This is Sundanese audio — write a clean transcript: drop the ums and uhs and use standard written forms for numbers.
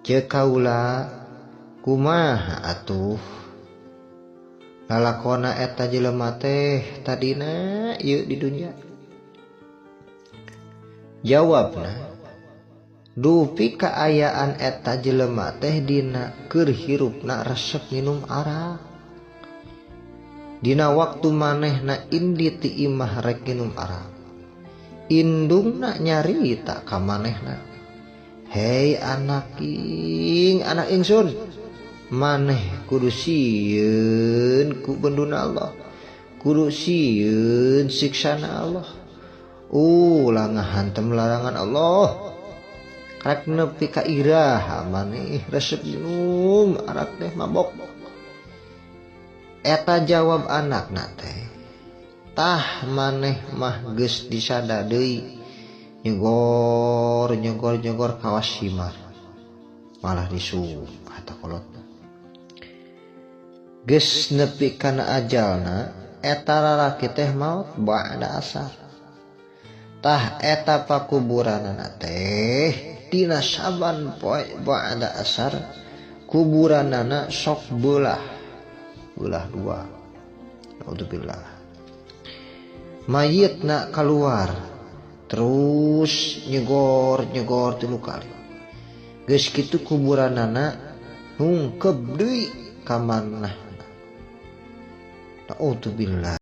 Ceuk kaula kumaha atuh lalakona eta jelema teh tadina ieu di dunya? Jawabna, dupi kaayaan eta jelema teh dina keur hirupna resep minum arak. Dina waktu manehna indit ti imah rek minum arak, indungna nyarita ka manehna, "Hei anak ing, anak ingsun, maneh kudu sieun ku benduna Allah, kudu sieun siksana Allah, ulah ngahantem larangan Allah. Rek nepi ka iraha maneh resep minum arak teh mabok?" Eta jawab anakna teh, "Tah, maneh mah geus disada deui, nyegor nyegor nyegor kawas himar, malah disumpah eta kolotna." Geus nepi kana ajalna, eta lalaki teh maot ba'da asar. Tah, eta pakuburanana teh dina saban poe ba'da asar kuburanana sok beulah beulah dua. Naudzubillah. Mayitna keluar terus nyegor nyegor tilu kali. Geus kitu kuburanana nungkep deui ka manahna. Naudzubillah.